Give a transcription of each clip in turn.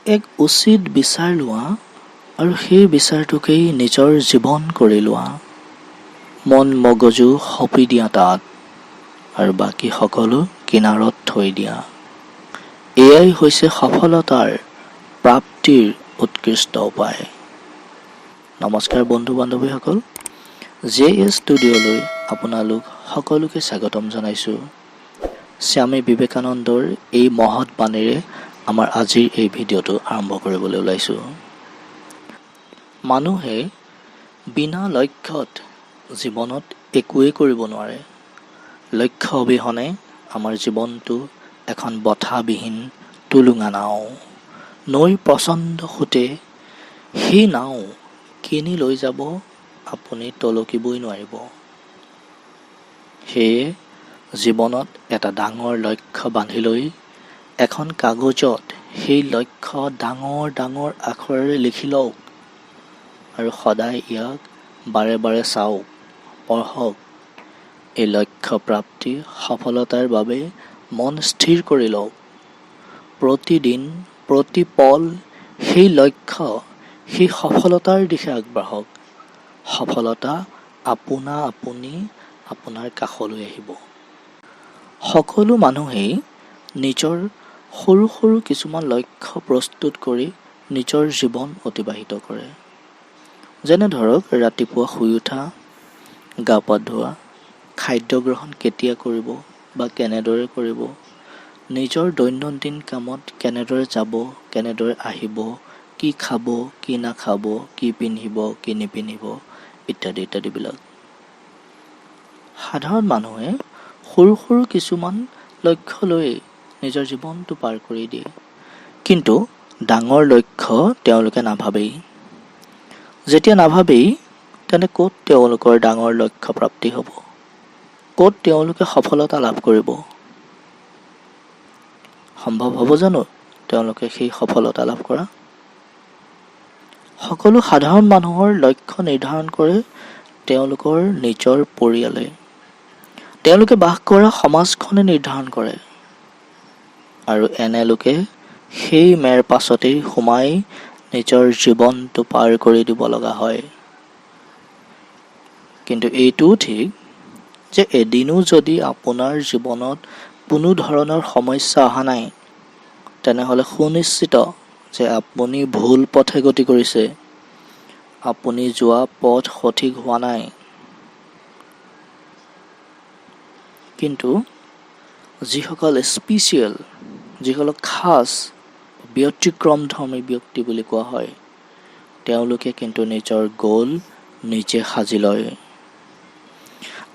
এক উচিত বিচাৰ লোৱা আৰু সেই বিচাৰটোকেই নিজৰ জীৱন কৰি লোৱা। মন মগজু সঁপি দিয়া তাত আৰু বাকী সকলো কিনাৰত থৈ দিয়া। এয়াই হৈছে সফলতাৰ প্ৰাপ্তিৰ উৎকৃষ্ট উপায়। নমস্কাৰ বন্ধু বান্ধৱীসকল, জে এছ ষ্টুডিঅ'লৈ আপোনালোক সকলোকে স্বাগতম জনাইছোঁ। স্বামী বিবেকানন্দৰ এই মহৎ বাণীৰে আমাৰ আজিৰ এই ভিডিঅ'টো আৰম্ভ কৰিবলৈ ওলাইছোঁ। মানুহে বিনা লক্ষ্যত জীৱনত একোৱেই কৰিব নোৱাৰে। লক্ষ্য অবিহনে আমাৰ জীৱনটো এখন বঠাবিহীন টুলুঙা নাও। নৈৰ প্ৰচণ্ড সোঁতে সেই নাও কিনি লৈ যাব, আপুনি টলকিবই নোৱাৰিব। সেয়ে জীৱনত এটা ডাঙৰ লক্ষ্য বান্ধি লৈ এখন কাগজত সেই লক্ষ্য ডাঙৰ ডাঙৰ আখৰেৰে লিখি লওক আৰু সদায় ইয়াক বাৰে বাৰে চাওক, পঢ়ক। এই লক্ষ্য প্ৰাপ্তি সফলতাৰ বাবে মন স্থিৰ কৰি লওক। প্ৰতিদিন প্ৰতি পল সেই লক্ষ্য, সেই সফলতাৰ দিশে আগবাঢ়ক। সফলতা আপোনা আপুনি আপোনাৰ কাষলৈ আহিব। সকলো মানুহেই নিজৰ সৰু সৰু কিছুমান লক্ষ্য প্ৰস্তুত কৰি নিজৰ জীৱন অতিবাহিত কৰে। যেনে ধৰক, ৰাতিপুৱা শুই উঠা, গা পা ধোৱা, খাদ্য গ্ৰহণ কেতিয়া কৰিব বা কেনেদৰে কৰিব, নিজৰ দৈনন্দিন কামত কেনেদৰে যাব, কেনেদৰে আহিব, কি খাব, কি নাখাব, কি পিন্ধিব, কি নিপিন্ধিব ইত্যাদি ইত্যাদিবিলাক। সাধাৰণ মানুহে সৰু সৰু কিছুমান লক্ষ্য লৈ নিজৰ জীৱনটো পাৰ কৰি দিয়ে, কিন্তু ডাঙৰ লক্ষ্য তেওঁলোকে নাভাবেই। যেতিয়া নাভাবেই, তেন্তে ক'ত তেওঁলোকৰ ডাঙৰ লক্ষ্য প্ৰাপ্তি হ'ব? ক'ত তেওঁলোকে সফলতা লাভ কৰিব? সম্ভৱ হ'ব জানো তেওঁলোকে সেই সফলতা লাভ কৰা? সকলো সাধাৰণ মানুহৰ লক্ষ্য নিৰ্ধাৰণ কৰে তেওঁলোকৰ নিজৰ পৰিয়ালে, তেওঁলোকে বাস কৰা সমাজখনে নিৰ্ধাৰণ কৰে আৰু এনে লোকে সেই মেৰ পাছতেই সোমাই নিজৰ জীৱনটো পাৰ কৰি দিব লগা হয়। কিন্তু এইটোও ঠিক যে এদিনো যদি আপোনাৰ জীৱনত কোনো ধৰণৰ সমস্যা অহা নাই, তেনেহ'লে সুনিশ্চিত যে আপুনি ভুল পথে গতি কৰিছে, আপুনি যোৱা পথ সঠিক হোৱা নাই। কিন্তু যিসকল স্পেচিয়েল, যিসকলক খাচ ব্যতিক্ৰমধৰ্মী ব্যক্তি বুলি কোৱা হয়, তেওঁলোকে কিন্তু নিজৰ গ'ল নিজে সাজি লয়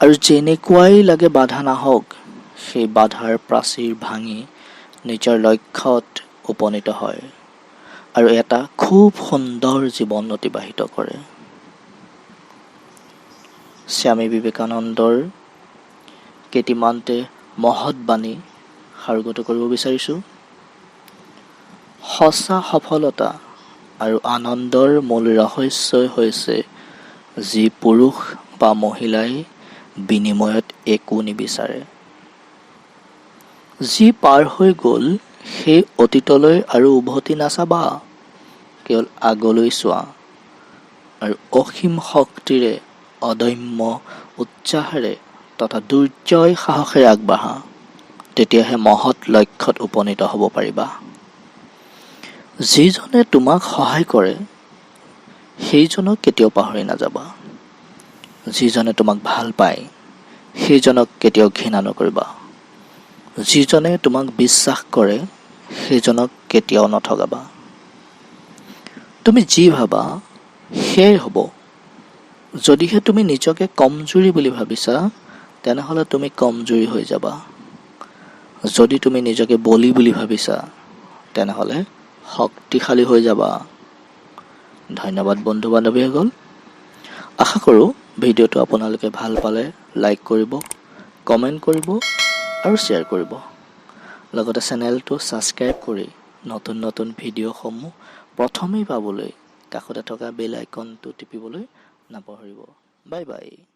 আৰু যেনেকুৱাই লাগে বাধা নাহক, সেই বাধাৰ প্ৰাচীৰ ভাঙি নিজৰ লক্ষ্যত উপনীত হয় আৰু এটা খুব সুন্দৰ জীৱন অতিবাহিত কৰে। স্বামী বিবেকানন্দৰ কেইটিমানতে মহৎ বাণী সাৰোগত কৰিব বিচাৰিছোঁ। সঁচা সফলতা আৰু আনন্দৰ মূল ৰহস্যই হৈছে যি পুৰুষ বা মহিলাই বিনিময়ত একো নিবিচাৰে। যি পাৰ হৈ গ'ল সেই অতীতলৈ আৰু উভতি নাচাবা, কেৱল আগলৈ চোৱা আৰু অসীম শক্তিৰে, অদম্য উৎসাহেৰে তথা দুৰ্জয় সাহসেৰে আগবাঢ়া। তেতিয়াহে মহৎ লক্ষ্যত উপনীত হ'ব পাৰিবা। যিজনে তোমাক সহায় কৰে সেইজনক কেতিয়াও পাহৰি নাযাবা। যিজনে তোমাক ভাল পায় সেইজনক কেতিয়াও ঘৃণা নকৰিবা। যিজনে তোমাক বিশ্বাস কৰে সেইজনক কেতিয়াও নঠগাবা। তুমি যি ভাবা সেয়াই হ'ব। যদিহে তুমি নিজকে কমজুৰি বুলি ভাবিছা, তেনেহ'লে তুমি কমজুৰি হৈ যাবা। যদি তুমি নিজকে বলি বুলি ভাবিছা, তেনেহ'লে শক্তিশালী হৈ যাবা। ধন্যবাদ বন্ধু বান্ধৱীসকল। আশা কৰোঁ ভিডিঅ'টো আপোনালোকে ভাল পালে লাইক কৰিব, কমেণ্ট কৰিব আৰু শ্বেয়াৰ কৰিব। লগতে চেনেলটো ছাবস্ক্ৰাইব কৰি নতুন নতুন ভিডিঅ'সমূহ প্ৰথমেই পাবলৈ কাষতে থকা বেল আইকনটো টিপিবলৈ নাপাহৰিব। Bye bye.